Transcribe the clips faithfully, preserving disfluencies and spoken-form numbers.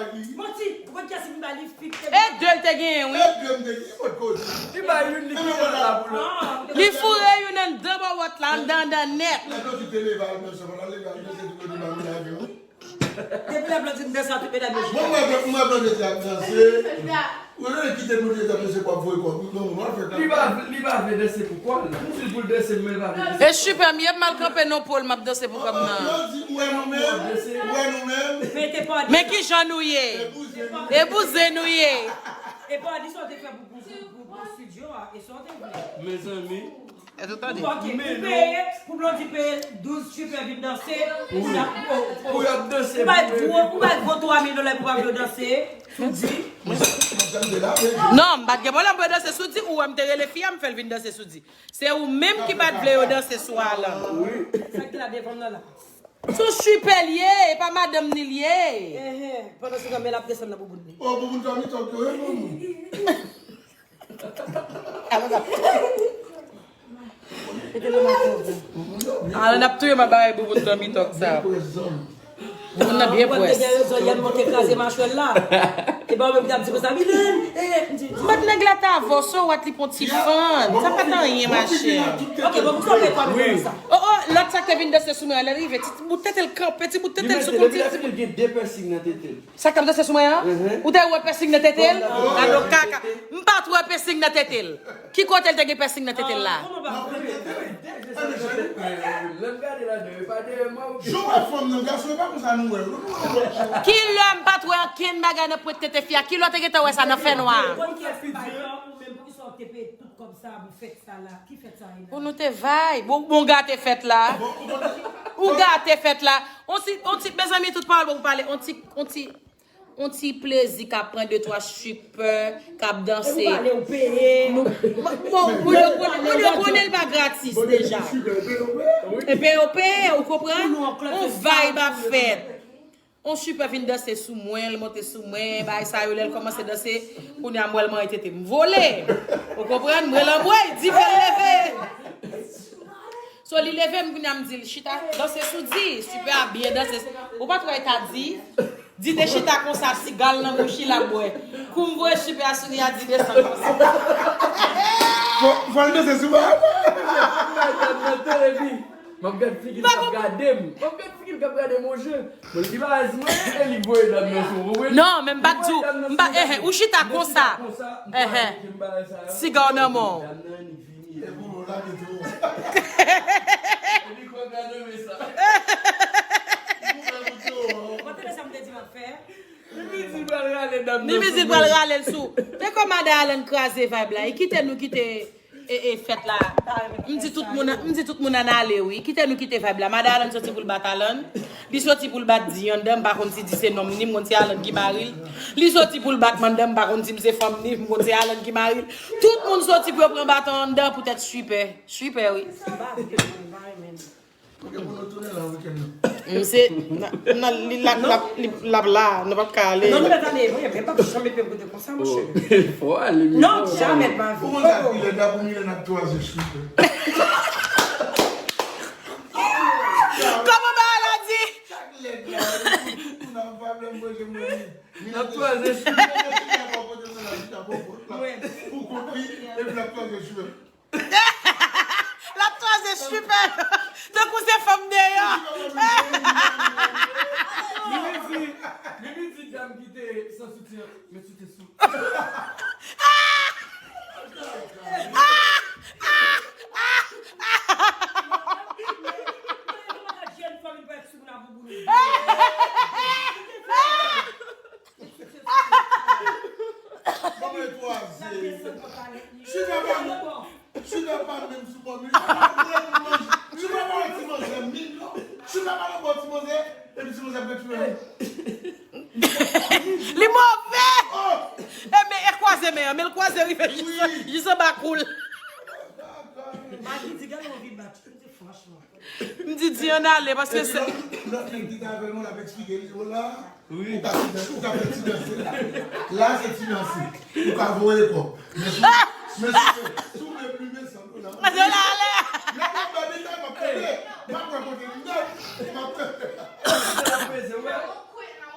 bay li. Manti, ou konn kiyès ki vin bay li fik te E de l te genyen, wi. E de m te gen, ki pot koze. Li bay youn, li kite lòt la pou lòt. Li foure youn anndan bòwòt la, anndan, anndan nèt. Lè Blondedy te leve al nan chanm, al leve al nan chanm, Blondedy pa vin avè l. Depi lè Blondedy nan sa, tout medam yo Bon, mwen, mwen, Blondedy ap danse. Ou lè kite Blondedy ap danse, w ap voye kòb. Non, non, w ap fè Li pa, li pa vle danse pou kòb la. M di l pou l danse, men l pa vle danse. E super, m yè m al kanpe nan pòl, m ap danse pou kòb nan. Blondedy, ou wè nou menm? Ou wè nou menm? Men te pa Men ki jan nou ye? E bouzen nou ye. E pa di sa w te fè pou, pou, pou, pou studio a, e sa w te vle. Mezanmi. Èske w tande? Ok, pou peye, pou Blondedy peye douz stripper vin danse, pou y ap, pou, pou y ap danse, pou peye gwo, pou peye gwo twa mil dola pou ap yo danse, sou di. Non, m pa t gen pwoblèm pou yo danse sou di, ou wè m te rele fi a, m fè l vin danse sou di. Se ou menm ki pa t vle yo danse sou Alan. Sa ki la devan m nan la. Se yon stripper l ye, e pa madanm ni l ye. Enhen, pandan se tan men l ap desann nan bouboun li. Oh, bouboun Tommy Talk yo, e bouboun. Alan ap touye m ap bay bouboun Tommy Talk sa. Bouboun nan byen pwès. Te gen rezon, yè m monte kraze machwèl la. E pa ou menm ki t ap di konsa, Milen, e, m di, M bat nèg la ta avè w, so what li pon ti fann. Sa pa t anyen, machè. Ok, bon, pou sa w fè twa mil dola sa. Oh, oh, lòt sa k te vin danse sou mwen an, lè l rive, ti, ti bout tete l kanpe, ti bout tete l sou konti, ti bout. Li gen de piercing nan tete l. Sa k t ap danse sou mwen an? Ou te wè piercing nan tete l? Gade yon kaka. M pa t wè piercing nan tete l. Ki kote l te gen piercing nan tete l la? Gade ladan, e pa dèyè mwen ou gen. Jan w wè fanm nan, gason, e pa konsa nou wè yo. Nou wè yon lòt jan. Kilè m pa t wè ankenn bagay nan pwent tete fi a? Kilè w te gentan wè sa nan fènwa? Konn kiyès ki bay tò, ou menm, poukisa w te peye tout kòb sa pou fèt sa la? Ki fèt sa ye la? Pou nou te vay. Bon, bon gate fèt la. Ou gate fèt la. On ti, on ti, mezanmi, tout pawòl bon pou pale. On ti, on ti, on ti plezi k ap pran de twa stripper k ap danse. E pou pale, ou peye. Nou, bon, bon, moun yo konnen, moun yo konnen l pa gratis deja. Epi yo peye, ou konprann? On vibe ap fèt. On stripper vin danse sou mwen, l monte sou mwen, bagay sa yo, lè l kòmanse danse, kounye a m wè l manyen tete m vole. Ou konprann? M rele anmwey, di fè l leve. So li leve m, kounye a m di l chita, danse sou di, stripper a byen danse. Ou pa t wè e ta di? Di te chita konsa, siga l nan bouch li l ap bwè. Kou m voye stripper a sou li a, di desann konsa. Fò, fò l danse sou bagay. M ap gad figi l k ap gade m. M ap gad figi l k ap gade m, on je. Bon, li pa di mwen, e li voye dam nan sou mwen. Non, men m pa t di w, m pa, eh, eh, ou chita konsa. Eh, eh. Siga w nan men w. Dam nan annik vini. E pou nou lage tou. E li kwè gade men sa. Ou fè moun tou. Ou pa tande sa m te di m ap fè? Li di pral rale dam nan sou mwen. Li di pral rale l sou. Te kòm Madan Alan kraze vibe la. E kite nou kite e, e, fèt la. M di tout moun, m di tout moun ann ale, wi. Kite nou kite vibe la. Madan Alan soti pou l bat Alan. Li soti pou l bat Di anndan, m pa konn si Di se nonm ni, m konn se Alan ki mari l. Li soti pou l bat Manda, m pa konn si m se fanm ni, m konn se Alan ki mari l. Tout moun soti pou yo pran baton anndan poutèt stripper. Stripper, wi. Misye, nan, nan, li la, la, li, l ap la, nou p ap ka ale. Non, nou mèt ale, mwen, mwen p ap janm met pye m kote konsa, monchè. Fò ale, wi. Non, jamè de ma vie. Ou konn sa ki lèd la pou Milèn ap twaze chou. Kòman bagay la di? Chak lèd la, pou, pou, pou nan pa blèm manje mwen. N ap twaze chou. Pou kont li, epi n ap twaze chou. L ap twaze stripper. Tankou se fanm deyò. Li di, li di dam ki te san soutyen, met soutyen sou. Kòman e twaze? Chita pa, chita pa menm sou bò mi. Chita pa yon ti manzè min non. Chita pa nan bò ti manzè, epi ti manzè ap fè ti manzè. Li move! Oh! E men, e kwaze men an, men l kwaze rive jis, jis anba kou l. Maki di, gade yon vi bat, m di franchman. M di, di ann ale, paske se. Epi lòt, lòt nèg ki t avè nou, l ap eksplike li, o la, wi, ou ka ti danse, ou ka fè ti danse la. La, se ti danse. Ou ka voye kò. Men si, men si, si ou vle plimen san dola. San dola ale. Lè m ap bay detay, m ap tande. M ap wè kote m nan. M ap tande.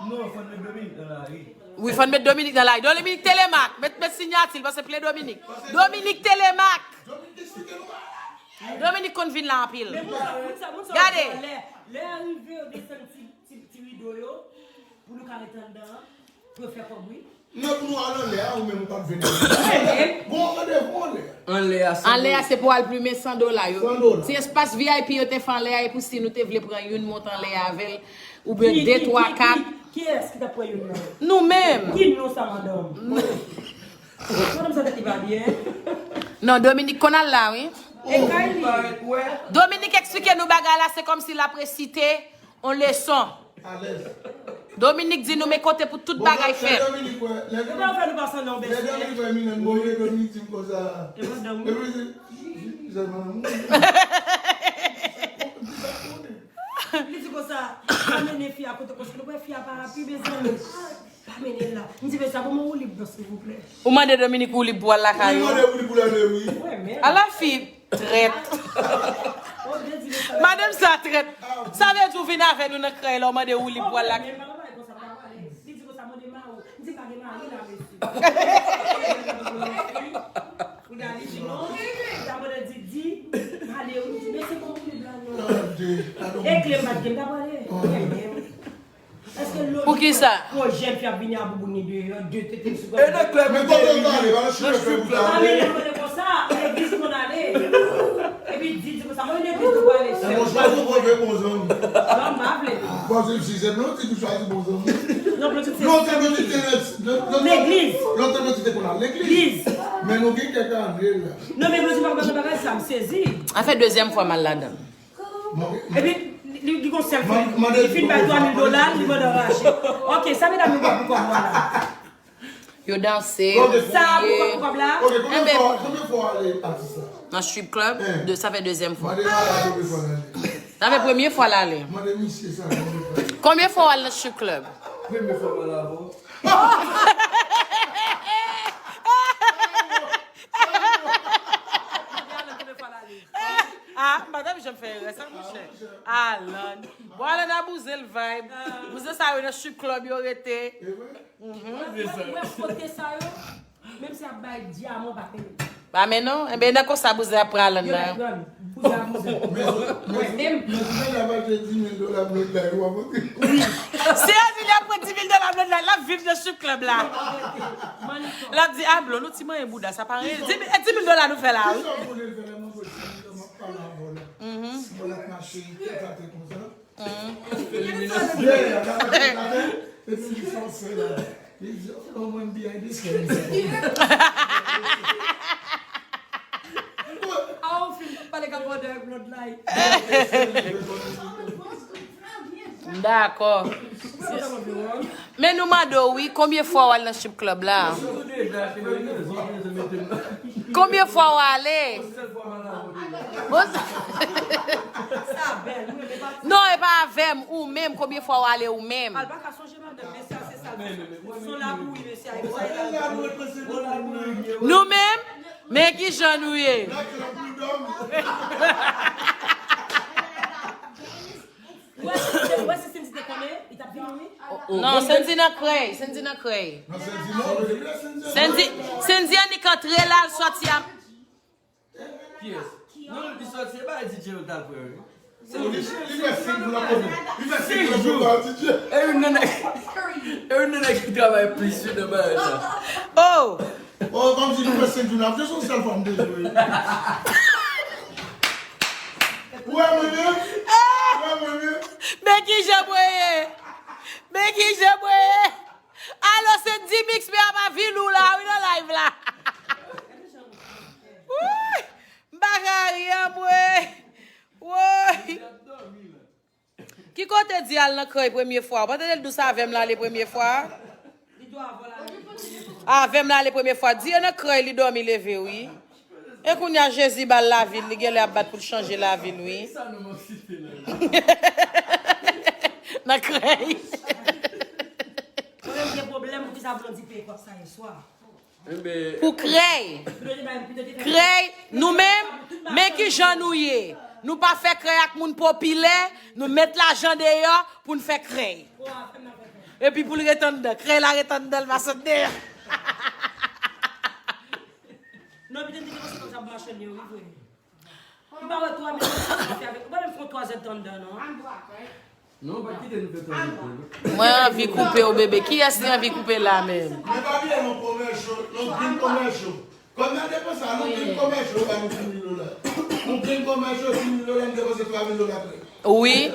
Non, fò n met Dominik nan lari. Wi, fò n met Dominik nan lari. Dominik Telemaque. Met, met siyati l, paske ple Dominik. Dominik Telemaque. Dominik konn vin la anpil. Men moun sa, moun sa, moun sa, gade. Lè, lè rive, yo desann ti, ti, ti rido yo, pou nou ka ret anndan an, pou yo fè kòb, wi. Non, pou nou al anlè a, ou menm ou p ap vin. Bon, randevou anlè a. Anlè a, san dola. Anlè a, se pou al plimen san dola yo. San dola. Se espas V I P yo te fè anlè a, e pou si nou te vle pran youn, monte anlè a avè l, oubyen de, twa, kat. Ki, ki, ki, kiyès ki t ap pran youn nan? Nou menm. Ki non sa, madanm? Madanm sa tèt li pa byen. Non, Dominique konn al la, wi. E kay li. Dominique eksplike nou bagay la, se kòmsi l ap resite yon leson. Alèz. Dominique di nou men kote pou tout bagay fèt. Lè Dominique wè, lè Dominique, lè Dominique wè Milan Boye, Dominique di m konsa. E madanm. Epi li di, "Jan madanm ou." Li di konsa, "Pa mennen fi a kote konsa, nou wè fi a pa rapi, mezanmi." Pa mennen l la. M di, "Men sa pou mwen woulib non, silvouplè." Ou mande Dominique woulib pou al lakay ou? Mwen mande woulib pou l ale, wi. Ala fi trèt. Madanm sa trèt. Sa vle di ou vin avè nou nan krèy la, ou mande woulib pou al lakay. Li di konsa, "Pa pale." Li di konsa, "Mande mari w." M di, "Pa gen mari la, mesye." Kounye a li di, "Non." Li ta pale di, di, "Pale." M di, "Men se bon woulib la, non." E kle m pa t gen, m ta pale. Poukisa? Yon jèn fi ap vini a bouboun li deyò, de tete sou kò. E nan klèb li te rive. Nan strip club li te rive. Konsa, legliz konn ale. Epi di, di, Sa mwen legliz ou pale sè. Mwen chwazi yon bon zanmi. Non, m pa vle. Bon, se si se non, ti tou chwazi bon zanmi. Non, non, ti te legliz. Lontan nou ti te konn al legliz. Men nou gen kèk ane la. Non, men Blondie pa konn bagay sa, m sezi. Sa fè dezyèm fwa m al ladan. Epi, li, li gon sèl fi. Li fin bay twa mil dola, li mande rache. Ok, sa medam yo bwè pou kòb mwen la. Yo danse, yo kriye. Sa pou kòb la? Ok, konbyen fwa, konbyen fwa w ale atis la? Nan strip club, de, sa fè dezyèm fwa. Mande Lala konbyen fwa l ale. Sa fè premye fwa l ale. Mande misye sa konbyen fwa. Konbyen fwa w al nan strip club? Premye fwa m al avè w. Ah, m pa t ap janm fè erè sa, monchè. Alan. Bon, Alan a bouzen l vibe. Bouzen sa yo nan strip club yo rete. Ou wè, ou wè kote sa yo, menm si ap bay dyaman pa peye. Pa men non, enben nan konsa bouzen ap pran Alan nan. Bouzen ap bouzen. Wè, menm. Si yo di li ap pran dis mil dola Blondlay, l ap viv nan strip club la. L ap di, a Blond, nou ti manyen bouda, sa pa anyen. Dis mil, dis mil dola nou fè la, wi. Aw, fin pale kapòdè Blondlay. Dakò. Men nou mande w, wi, konbyen fwa w al nan strip club la? Konbyen fwa w ale? Non, e pa avè m, ou menm, konbyen fwa w ale ou menm? Nou menm, men kijan nou ye? Ou wè si, ou wè si Sendy te konnen, li t ap vini, wi. Non, Sendy nan krèy, Sendy nan krèy. Sendy, Sendy annik antre la, l sòti a. Kiyès? Non, li sòti, e pa D J yo t al pran, wi. Li fè senk jou l ap pran, li fè senk jou l ap pran D J. E youn nan nèg, e youn nan nèg ki travay plis, wi, nan bagay sa. Oh! Oh, kòmsi nou fè senk jou n ap jwe, se yon sèl fwa m te jwe. Ou wè mwen menm? Ou wè mwen menm? Men kijan mwen ye? Men kijan mwen ye? Alo, se Dimix, men apa vil ou la, wi, nan live la. Woy! M pa ka ri, anmwe. Woy! Ki kote di al nan krèy premye fwa? Ou pa tande l dous avè m l ale premye fwa? Avè m l ale premye fwa. Di e nan krèy li dòmi leve, wi. E kounye a Jezi ba l lavi l, li genlè ap bat pou l chanje lavi l, wi. Nan krèy. Mwen menm gen pwoblèm, poukisa Blondy peye kòb sa yè swa? Pou krèy. Krèy, nou menm, men kijan nou ye. Nou pa fè krèy ak moun popilè, nou met lajan deyò pou n fè krèy. Epi pou l ret anndan, krèy la ret anndan, l pa sot deyò. Non, epi te di ke se konsa pou machann yo, wi, vre. M pa wè twa mil dola sa fè avèk, ou pa menm fè yon twa zè tan anndan, non. Non, pa kite nou fè twa zè tan, non. Mwen anvi koupe w, bebe. Kiyès ki anvi koupe la menm? Men pa bliye, yon commercial, yon grenn commercial. Kòm n a depanse a yon grenn commercial, yo ba nou sis mil dola. Yon grenn commercial, sis mil dola, nou depanse twa mil dola prè. Wi.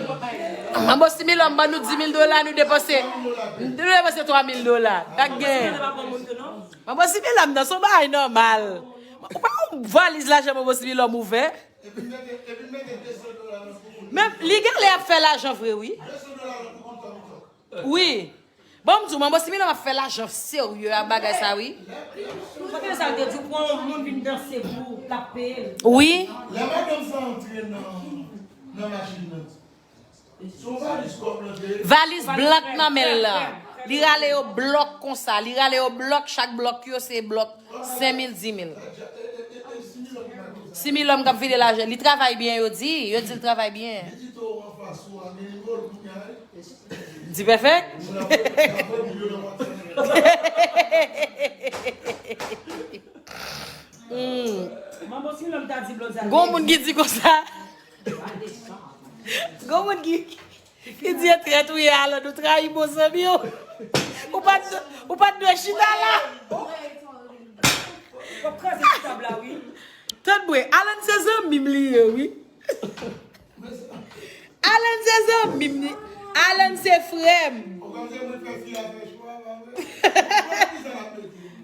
Manbo Similòm ban nou dis mil dola, nou depanse, nou depanse twa mil dola. Gad gen. Manbo Similòm nan, se yon bagay nòmal. Ou pa yon valiz lajan Manbo Similòm ouvè. Men li genlè ap fè lajan vre, wi. Wi. Bon, m di w, Manbo Similòm ap fè lajan serye ak bagay sa, wi. Ou pa tande sa l te di, ou pran yon moun vin danse pou l, l ap peye l. Wi. Lè madanm sa antre nan, nan machin nan, se yon valiz kòb lan te ye. Valiz blank nan men l lan. Li rale yo blòk konsa. Li rale yo blòk, chak blòk yo se blòk senk mil, dis mil. Similòm k ap vide lajan. Li travay byen, yo di. Yo di l travay byen. Li di to anfas ou a, men li vòl kounye a, wi. Di pèfèk? Hmm. Gon moun ki di konsa. Gon moun ki, ki di e trèt ou ye, Alan, ou trayi bon zanmi w. Ou pa t, ou pa t dwe chita la. W ap kraze ti tab la, wi. Tande byen, Alan se zanmi m li ye, wi. Alan se zanmi m. Alan se frè m.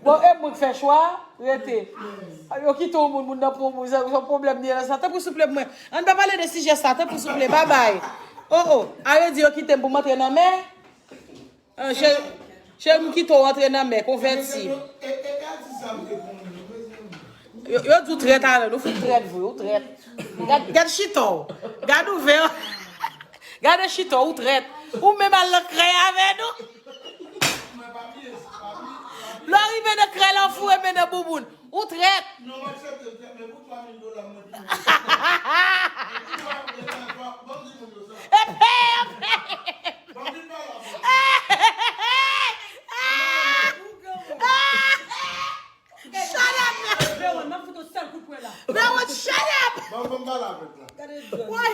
Bon, e mwen k fè chwa, rete. Yo kite yon moun, moun nan pran yon moun, se yon pwoblèm li ye la sa. Tanpri souple mwen. Ann pa pale de sijè sa, tanpri souple, babay. Oh, oh. A yo di yo kite m pou m antre nan mè. Ah, cheri, cheri, m kite w antre nan mè, konvèti. Yo, yo di w trèt, Alan, ou fout trèt vre, ou trèt. Gad, gad chita w. Gad ouvè w. Gade chita w, ou trèt. Ou menm al nan krèy avè nou. Lè w rive nan krèy la, w foure men nan bouboun. Ou trèt. Non, m aksepte l, men pou twa mil dola, mwen pi mwen. Epe, epe. Shut up! Veron, m ap fout yon sèl kout pwen la. Veron, shut up! Ban m pale avèk la. Woy,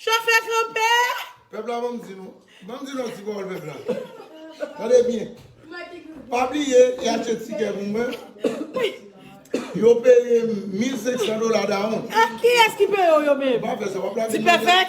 chofè kanpe! Pèp la, ban m di nou. Ban m di nou yon ti pawòl, pèp la. Tande byen. Pa bliye, e achte tikè pou mwen. Yo peye m mil senk san dola dawonn. Ah, kiyès ki peye w yo menm? M pa fè sa, w ap lage m. Ti pèfèk?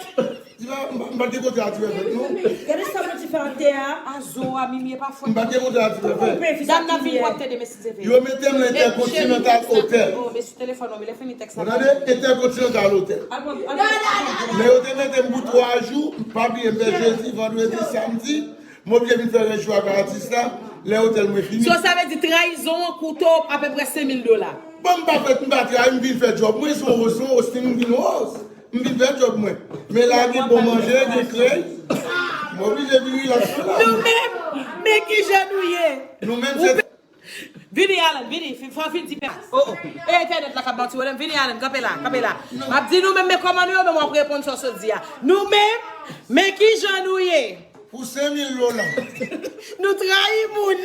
Ti pa, m pa, m pa gen kontra Ti Pèfèk, non. Gade sa mwen ti fè atè a. A zo a, Mimi, e pa fwèt. M pa gen kontra Ti Pèfèk. Dam nan vin pou ap tande, mesye. Yo mete m nan Intercontinental Hotel. Oh, mesye, telefòn mwen, lè fini tèks la. Ou tande? Intercontinental Hotel. Al pran, al pran. Men yo te mete m pou twa jou, pa bliye m fè jedi, vandredi, samdi. M oblije vin fè rès jou ak atis la, lè otèl mwen fini. So, sa vle di trayizon an koute w apeprè senk mil dola. Bon, m pa fè, m pa trayi, m vin fè djòb mwen, se yon, se yon hosting, m vin host. M vin fè djòb mwen. Men la gen bon manje, gen krèy. M oblije vin relax la. Nou menm, men kijan nou ye? Nou menm se Vini, Alan, vini. Fi-, fò fin di pè. Oh, oh. E entènèt la k ap ba w ti pwoblèm. Vini, Alan, kanpe la, kanpe la. M ap di nou menm, men kòman nou ye, men w ap reponn sa w sot di a. Nou menm, men kijan nou ye? Pou senk mil dola. Nou trayi moun.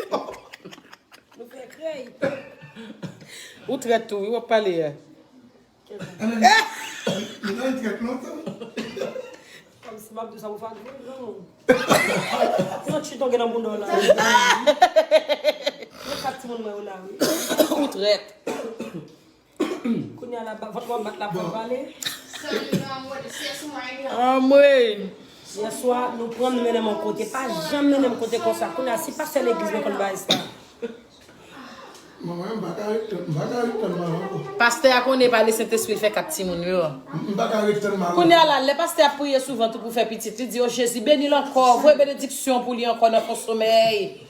Nou fè krèy. Ou trèt tou, wi, w ap pale a. Kòmsi m ap di sa pou fè vre, granmoun. Yon chit ou gen nan bounda w la. Yon kat timoun mwen yo la, wi. Ou trèt. Kounye a la, ba-, vant mwen bat la pou pale. Anmwey. Yèswa, nou pran, nou mennen m yon kote. Pa janm mennen m kote konsa. Kounye a, si pastè legliz mwen konn bagay sa. Manman, m pa ka ret tann, m pa ka ret tann mal ankò. Pastè a konnen pa le Sentespri l fè kat timoun yo. M, m pa ka ret tann mal ankò. Kounye a la, lè pastè ap priye souvan tou pou fè pitit, li di, "O Jezi, beni l ankò, voye benediksyon pou li ankò nan fon somèy.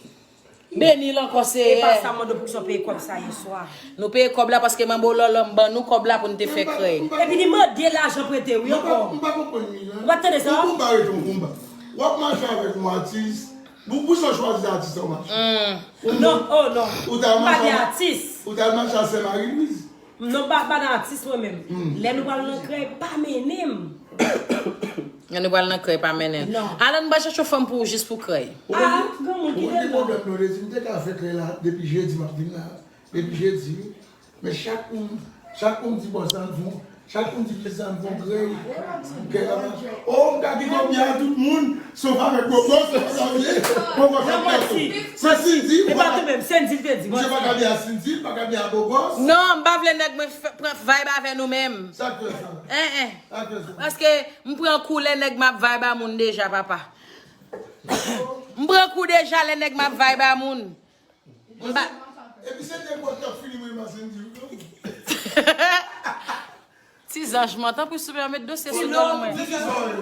Beni l ankò, Seyè." E pa sa, mande w poukisa w peye kòb sa yèswa. Nou peye kòb la paske manbo Lòlòm ban nou kòb la pou n te fè krèy. Epi li mande lajan prete wi ankò. M pa konprann li, non. Ou pa tande sa? Yon konba rete yon konba. W ap mache avèk yon atis, Pou, pou sa w chwazi atis sa w mache. Non, oh non. Ou ta al mache avèk, ou ta al mache a Sè Mari Lwiz. Non, pa, pa nan atis mwen menm. Lè nou pral nan krèy, pa mennen m. Lè nou pral nan krèy, pa mennen l. Non. Alan, m pral chèche yon fanm pou ou jis pou krèy. Ah, granmoun, kite l la. Ou konn ki pwoblèm nou rezi, m te ka fè krèy la depi jedi m ap vin la. Depi jedi, wi. Men chak moun, chak moun di bòs la n fon, chak moun di bòs la n fon krèy. Kè la mache. Oh, m ka gen kòb a tout moun, sof avèk bòbòs, se pa sa w ye. Bòbòs ap gato. Se Cindy, e pa tou menm, Cindy l te di. Misye pa ka byen a Cindy, pa ka byen a bòbòs. Non, m pa vle nèg mwen fè, pran vibe avè nou menm. Sa k fè sa? En, en. Sa k fè sa? Paske m pran kou lè nèg m ap vibe a moun deja, papa. M pran kou deja lè nèg m ap vibe a moun. M pa. Epi se de bòt k ap fini mwen mache m di w. Ti zanj mwen, tanpri souple, an met dosye sou do mwen.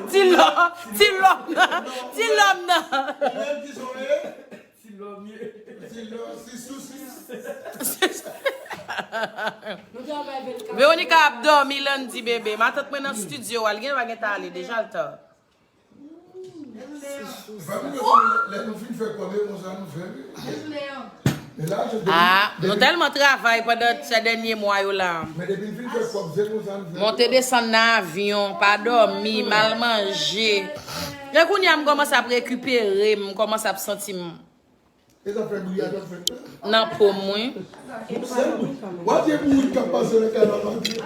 Ti lòm, ti lòm nan, ti lòm nan. Ti lòm ye. Ti lòm, sis sou sis. Veronica ap dòmi, Landy bebe. Matant mwen nan estidyo a, li gen dwa gentan ale deja, l ta. Fè m konnen lè nou fin fè kòb, e konsa nou fè, wi. Ah, nou tèlman travay pandan sè dènye mwa yo la. Men depi n fin fè kòb, se konsa nou fè. Monte desann nan avyon, pa dòmi, mal manje. E kounye a m kòmanse ap rekipere, m kòmanse ap santi m E sa fè bri a t ap fèt la. Nan po m, wi. Sèl bri. W ap gen bri k ap pase nan kay la, pa di.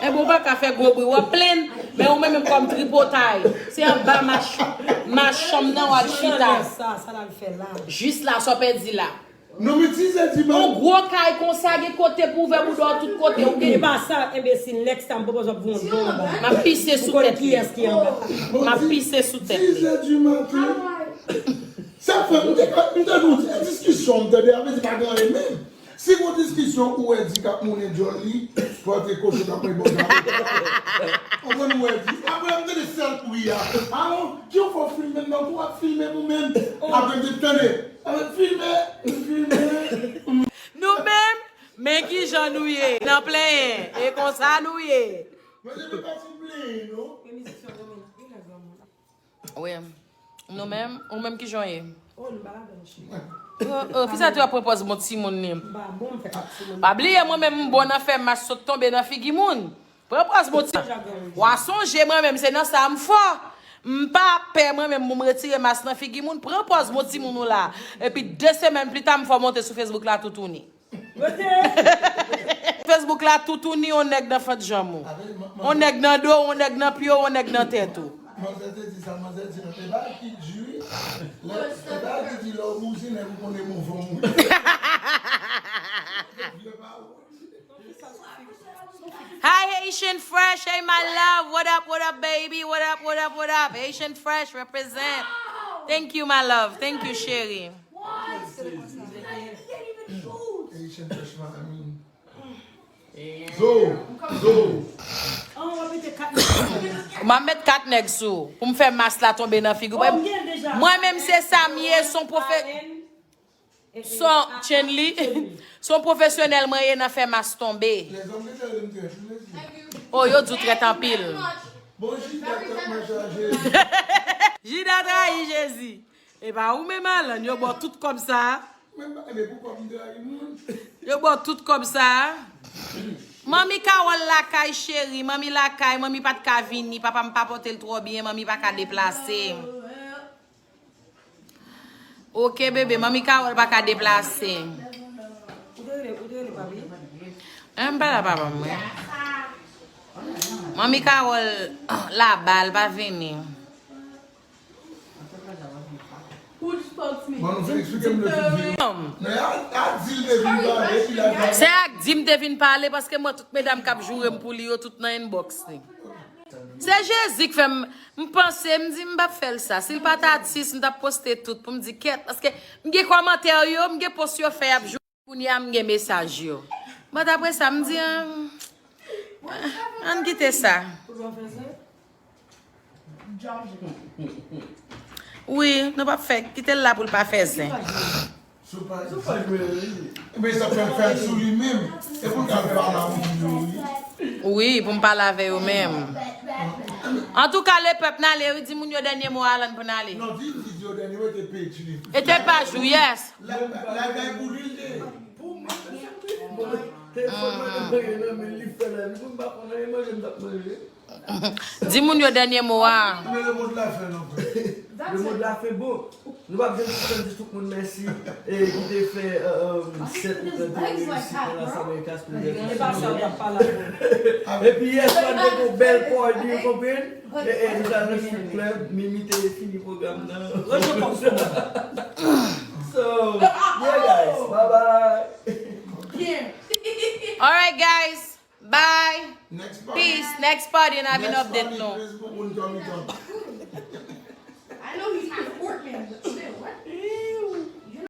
Enben, w pa ka fè gwo bri. W ap plenn, men ou menm menm kòm tripotay. Se anba mach-, machanm nan w al chita. Sa, sa l al fè la. Jis la, sa w pèdi la. Non, men ti zè di maten. Yon gwo kay konsa gen kote pou ouvè bouda w tout kote, ou gen. E pa sa, enbesil, next time, m pwopoze w ap voye yon don anba. M ap pise sou tèt li. M ap pise sou tèt li. Ti zè di maten. Sa fè m te ka, m te nou ti diskisyon, m tande, a vle di pa gen anyen menm. Si gon diskisyon ou wè di k ap mounen djòl li, pote kochon k ap mwen bon jan. Konprann ou wè di. Apre m tande sèl kou ya. Alò, ki w fè w filme m nan kou ap filme pou menm. Apre m te tande. Apre filme, filme. Nou menm, men kijan nou ye. Nan plenyen. E konsa nou ye. Mwen se pa ti plenyen non. Wi. Nou menm, ou menm kijan w ye? Oh, nou pa ladan nou cheri. Oh, oh, fi sa tou ap pran pòz bon timoun li. M pa bon, m fè kòm timoun. Pa bliye mwen menm m bon nan fè mas sot tonbe nan figi moun. Pran pòz bon timoun. W a sonje mwen menm se nan sa m fò. M pa pè mwen menm pou m retire mas nan figi moun. Pran pòz bon timoun ou la. Epi de semèn pita m fè w monte sou Facebook la toutouni. Facebook la toutouni yon nèg nan fant janm ou. Yon nèg nan do w, yon nèg nan pye w, yon nèg nan tèt ou. Manzè te di sa, manzè di non, e bagay ki di wi. Lè, e bagay ki di lè w bouzen nèg ou konnen bon fanm ou ye. Hi Haitian Fresh, hey my love, what up, what up baby, what up, what up, what up, Haitian Fresh represent. Thank you my love, thank you chérie. Zo, zo. M ap met kat nèg sou pou m fè mas la tonbe nan figi w. Mwen menm se sa m ye, son pwofe son Chenly, son pwofesyonèl mwen ye nan fè mas tonbe. Oh yo di w trèt anpil. Jida trayi Jezi. E pa ou menm Alan, yo ba w tout kòb sa a. Yo ba w tout kòb sa a. Manmi Carole lakay cheri, manmi lakay, manmi pa t ka vini, papa m pa pote l twò byen, manmi pa ka deplase. Ok bebe, manmi Carole pa ka deplase. An m pa la papa m wi. Manmi Carole la bal pa vini. Bon, nou fin eksplike m le tout vini. Men a, a di l te vin pale, epi la di. Se ak di m te vin pale, paske mwen tout medam k ap joure m pou li yo, tout nan inbox li. Se Jezi k fè m, m panse, m di m p ap fè l sa. Si l pa t atis, m t ap poste tout pou m di kèt, paske m gen kòmantè yo, m gen post yo fè y ap joure. Kounye a m gen mesaj yo. But apre sa, m di, ah, ann kite sa. Wi, nou p ap fè, kite l la pou l pa fè zen. Wi, pou m pale avè yo menm. Antouka, lepèp, n ale wi, di moun yo dènye mo a, Alan, pou n ale. Non, di, di, di yo dènye mo, e te page li. E te page ou, yes. Lagay pou li l te. Telefòn mwen te nan men li fè la, li pou m pa konn anyen manje m t ap manje. Di moun yo dènye mo a. Men le mot de la fin non frè. Le mot de la fin bon. Nou p ap janm sispann di tout moun mèsi e ki te fè sèt ou trannteyen isit nan Las Américas pou ouvèti. Epi yè swa n te gon bèl party ou konprann. E e nou t al nan strip club, Mimi te fini pwogram nan. So, yeah guys, bye bye. Alright guys, bye. Peace. Next party n ap vin update nou.